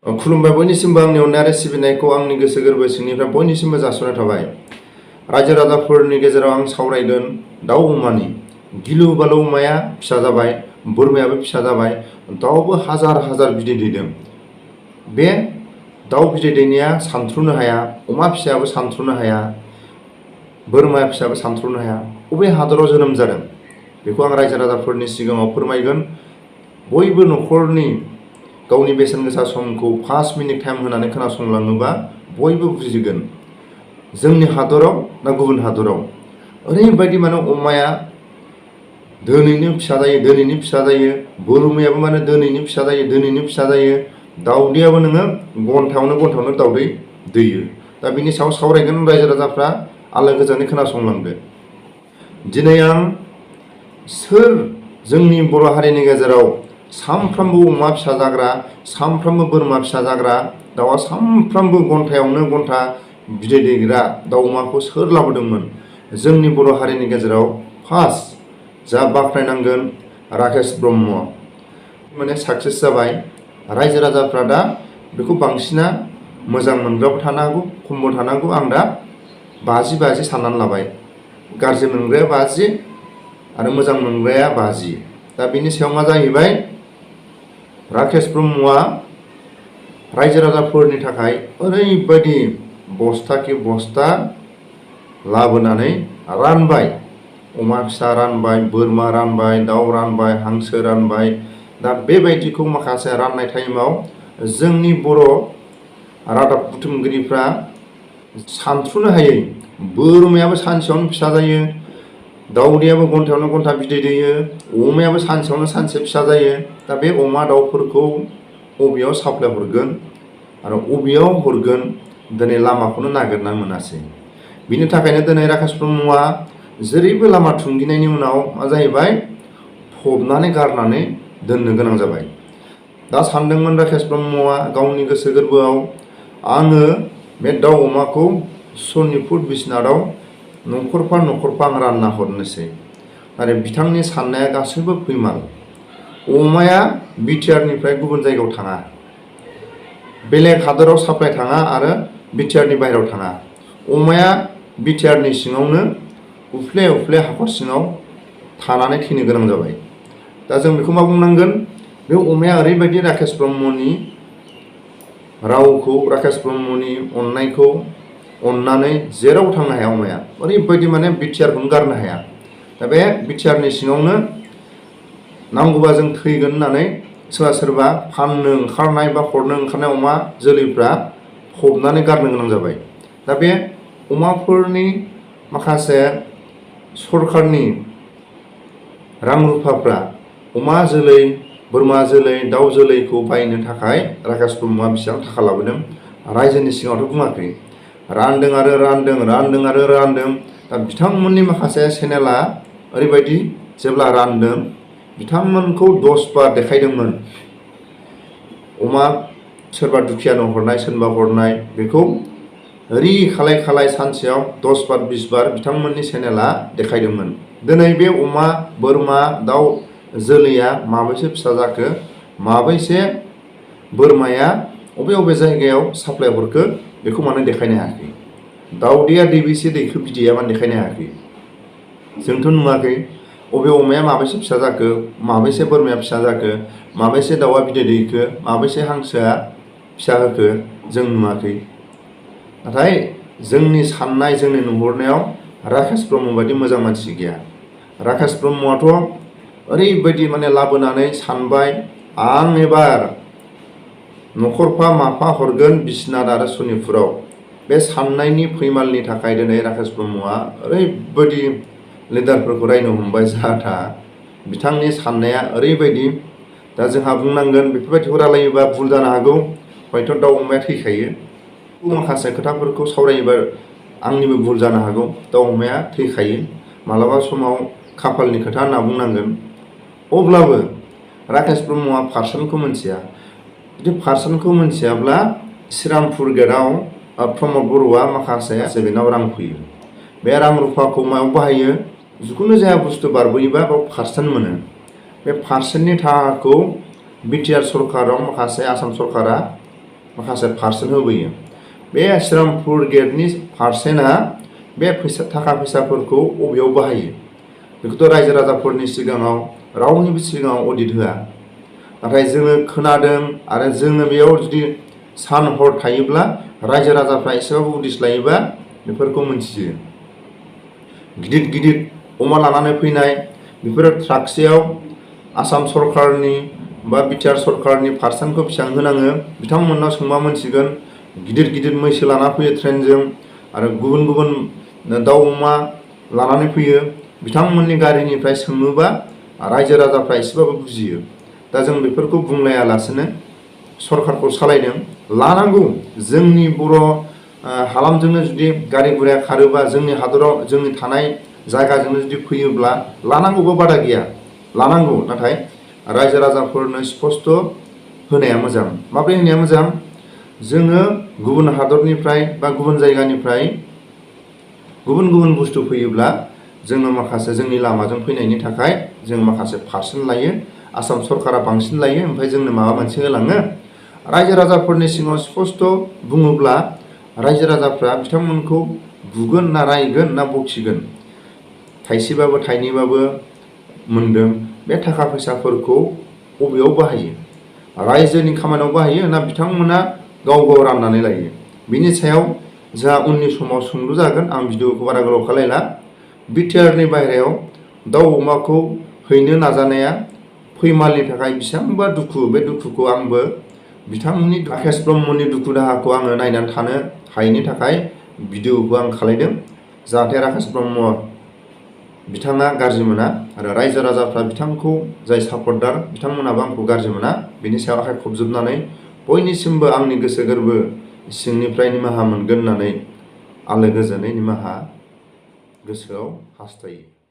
खुलुमबाय बयनिसिमबो आंनि अननाय आरो सिबिनायखौ आंनि गोसो गोरबो सिंनिफ्राय बयनिसिमबो जासिहरनाय थाबाय। रायजो राजाफोरनि गेजेराव आं सावरायगोन दाउ अमानि। गिलु बालु अमाया फिसा जाबाय, बोरमायाबो फिसा जाबाय, दाउआबो हाजार हाजार बिदै दैदों। बे दाउ बिदै दैनाया सानथ्रुनो हाया, अमा फिसायाबो सानथ्रुनो हाया, बोरमा फिसायाबो सानथ्रुनो हाया। बबे हादराव जोनोम जादों बेखौ आं रायजो राजाफोरनि सिगाङाव फोरमायगोन। बयबो न'खरनि गावनि बेसेन गोसा समखौ 5 मिनिट टाइम होनानै खोनासंलाङोबा बयबो बुजिगोन जोंनि हादराव ना गुबुन हादराव। ओरैबायदि माने अमाया दोनैनो फिसा जायो, दोनैनो फिसा जायो, बोरमायाबो माने दोनैनो फिसा जायो, दोनैनो फिसा जायो, दाउदैयाबो नोङो घन्टायावनो दाउदै दैयो। दा बिनि सायाव सावरायगोन। रायजो राजाफ्रा आलो गोजोनै खोनासंलांदो। दिनै आं सोर जोंनि बर' हारिनि गेजेराव सामफ्रामबो अमा फिसा जाग्रा, सामफ्रामबो बोरमा फिसा जाग्रा, दाउआ सामफ्रामबो घन्टायावनो घन्टा बिदै दैग्रा दाउ अमाखौ सोर लाबोदोंमोन? जोंनि बर' हारिनि गेजेराव फार्स्ट जा बाख्नायनांगोन राकेश ब्रह्म। माने साक्सेस जाबाय। रायजो राजाफ्रा दा बेखौ बांसिना मोजां मोनग्राबो थानो हागौ, खमबो थानो हागौ। आं दा 50-50 साननानै लाबाय। गाज्रि मोनग्राया 50 आरो मोजां मोनग्राया 50। दा बिनि सायाव मा जाहैबाय, राकेश ब्रह्मआ रायजो राजाफोरनि थाखाय ओरैबायदि बस्ता कि बस्ता लाबोनानै रानबाय। अमा फिसा रानबाय, बोरमा रानबाय, दाउ रानबाय, हांसो रानबाय। दा बेबायदिखौ माखासे राननाय टाइमाव जोंनि बर' रादाब बुथुमगिरिफ्रा सानथ्रुनो हायै, बोरमायाबो सानसेयावनो फिसा जायो, दाउदैयाबो घन्टायावनो घन्टा बिदै दैयो, अमायाबो सानसेयावनो सानसे फिसा जायो। दा बे अमा दाउफोरखौ बबेयाव साप्लाय हरगोन आरो बबेयाव हरगोन दिनै लामाखौनो नागिरना मोनासै। बिनि थाखायनो दिनै राकेश ब्रह्मआ जेरैबो लामा थुंगिनायनि उनाव मा जाहैबाय, फबनानै गारनानै दोननो गोनां जाबाय। दा सानदोंमोन राकेश ब्रह्मआ गावनि गोसो गोरबोआव, आङो बे दाउ अमाखौ सनितपुर बिश्वनाथआव न'खरफा आं रानना हरनोसै। आरो बिथांनि साननाया गासैबो फैमाल। अमाया बिटिआरनिफ्राय गुबुन जायगायाव थाङा, बेलेग हादराव साप्लाय थाङा आरो बिटिआरनि बाहेरायाव थाङा। अमाया बिटिआरनि सिङावनो उफ्ले उफ्ले हाखर सिङाव थानानै थैनो गोनां जाबाय। दा जों बेखौ मा बुंनांगोन, बे अमाया ओरैबायदि राकेश ब्रह्मनि रावखौ, राकेश ब्रह्मनि अननायखौ अननानै जेराव थांनो हाया। अमाया ओरैबायदि माने बिटिआरखौनो गारनो हाया। दा बे बिटिआरनि सिङावनो नांगौबा जों थैगोन होननानै सोरबा फाननो ओंखारनाय बा हरनो ओंखारनाय अमा जोलैफ्रा फबनानै गारनो गोनां जाबाय। दा बे अमाफोरनि माखासे सरकारनि रां रुफाफ्रा अमा जोलै, बोरमा जोलै, दाउ जोलैखौ बायनो थाखाय राकेश ब्रह्मआ बेसेबां थाखा लाबोदों रायजोनि सिगाङावथ' बुङाखै। रानदों आरो रानदों, रानदों आरो रानदों। दा बिथांमोननि माखासे चेनेला ओरैबायदि, जेब्ला रानदों बिथांमोनखौ 10 बार देखायदोंमोन। अमा सोरबा दुखियानो हरनाय, सोरबा हरनाय, बेखौ रि खालाय सानसेयाव 10 बार 20 बार बिथांमोननि चेनेला देखायदोंमोन। दिनै बे अमा, बोरमा, दाउ जोलैया माबैसे फिसा जाखो, माबैसे बोरमाया बबे जायगायाव साप्लाय हरखो, बेखौ मानो देखायनो हायाखै। दाउदैया दैबेसे दैखो, बिदैया मानो देखायनो हायाखै। जोंथ' नुवाखै बबे अमाया माबैसे फिसा जाखो, माबैसे बोरमाया फिसा जाखो, माबैसे दाउआ बिदै दैखो, माबैसे हांसोआ फिसा होखो, जों नुवाखै। नाथाय जोंनि साननाय, जोंनि नुहुरनायाव राकेश ब्रह्म बायदि मोजां मानसि गैया। राकेश ब्रह्मआथ' ओरैबायदि माने लाबोनानै सानबाय, आं एबार न'खरफा माफा हरगोन बिश्वनाथ आरो सनितपुराव। बे साननायनि फैमालनि थाखाय दिनै राकेश ब्रह्मआ ओरैबायदि लिडारफोरखौ रायनो हमबाय जाहा। बिथांनि साननाया ओरैबायदि। दा जोंहा बुंनांगोन, बेफोरबायदिखौ रायलायोबा भुल जानो हागौ, हयथ' दाउ अमाया थैखायो। माखासे खोथाफोरखौ सावरायोबा आंनिबो भुल जानो हागौ। दाउ अमाया थैखायो, मालाबा समाव खाफालनि खोथा होनना बुंनांगोन। अब्लाबो राकेश ब्रह्मआ पार्सनखौ मोनथिया। जुदि पार्सनखौ मोनथियाब्ला श्रीरामपुर गेटआव प्रमद बर'आ माखासे बेनाव रां फैयो। बे रां रुफाखौ मायाव बाहायो, जिखुनु जाया बुस्थु बारबोयोबा बाव पार्सेन्ट मोनो। बे पार्सेन्टनि थाखाखौ बिटिआर सरकाराव माखासे आसाम सरकारा माखासे पार्सेन्ट होबोयो। बे श्रीरामपुर गेटनि पार्सेन्टआ बे थाखा फैसाफोरखौ बबेयाव बाहायो बेखौथ' रायजो राजाफोरनि सिगाङाव रावनिबो सिगाङाव अडिट होआ। नाथाय जोङो खोनादों आरो जोङो बेयाव जुदि सान हर थायोब्ला रायजो राजाफ्रा एसेबाबो उदिस लायोबा बेफोरखौ मोनथियो। गिदिर गिदिर अमा लानानै फैनाय बेफोरो ट्राकसेयाव आसाम सरकारनि बा बिटिआर सरकारनि पार्सेन्टखौ बेसेबां होनाङो बिथांमोननाव सोंबा मोनथिगोन। गिदिर गिदिर मैसो लाना फैयो ट्रेनजों आरो गुबुन गुबुन दाउ अमा लानानै फैयो। बिथांमोननि गारिनिफ्राय सोङोबा रायजो राजाफ्रा एसेबाबो बुजियो। दा जों बेफोरखौ बुंलायालासेनो सरकारखौ सालायदों। लानांगौ, जोंनि बर' हालामजोंनो जुदि गारि गुराया खारोबा जोंनि हादराव जोंनि थानाय जायगाजोंनो जुदि फैयोब्ला लानांगौबो बादा गैया, लानांगौ। नाथाय रायजो राजाफोरनो स्पस्ट होनाया मोजां। माब्रै होनाया मोजां? जोङो गुबुन हादरनिफ्राय बा गुबुन जायगानिफ्राय गुबुन गुबुन बुस्थु फैयोब्ला जोङो माखासे जोंनि लामाजों फैनायनि थाखाय जों माखासे पार्सेन्ट लायो। आसाम सरकारा बांसिन लायो, ओमफ्राय जोंनो माबा मोनसे होलाङो। रायजो राजाफोरनि सिङाव स्पस्ट बुङोब्ला रायजो राजाफ्रा बिथांमोनखौ बुगोन ना रायगोन ना बखिगोन। थाइसेबाबो थाइनैबाबो मोनदों, बे थाखा फैसाफोरखौ बबेयाव बाहायो? रायजोनि खामानियाव बाहायो ना बिथांमोना गाव गाव राननानै लायो? बिनि सायाव जोंहा उननि समाव सोंलु जागोन। आं भिडिअखौ बारा गोलाव खालायला। बिटिआरनि बाहेरायाव दाउ अमाखौ हैनो नाजानाया फैमालनि थाखाय बेसेबांबा दुखु। बे दुखुखौ आंबो बिथांमोननि राकेश ब्रह्मनि दुखु दाहाखौ आङो नायनानै थानो हायैनि थाखाय भिडिअखौ आं खालायदों। जाहाथे राकेश ब्रह्म बिथाङा गाज्रि मोना आरो रायजो राजाफ्रा बिथांखौ जाय सापर्टार बिथांमोनाबो आंखौ गाज्रि मोना। बेनि सायाव आखाइ खबजोबनानै बयनिसिमबो आंनि गोसो गोरबो सिंनिफ्राय निमाहा मोनगोन होननानै आलो गोजोनै निमाहा गोसोआव हास्थायो।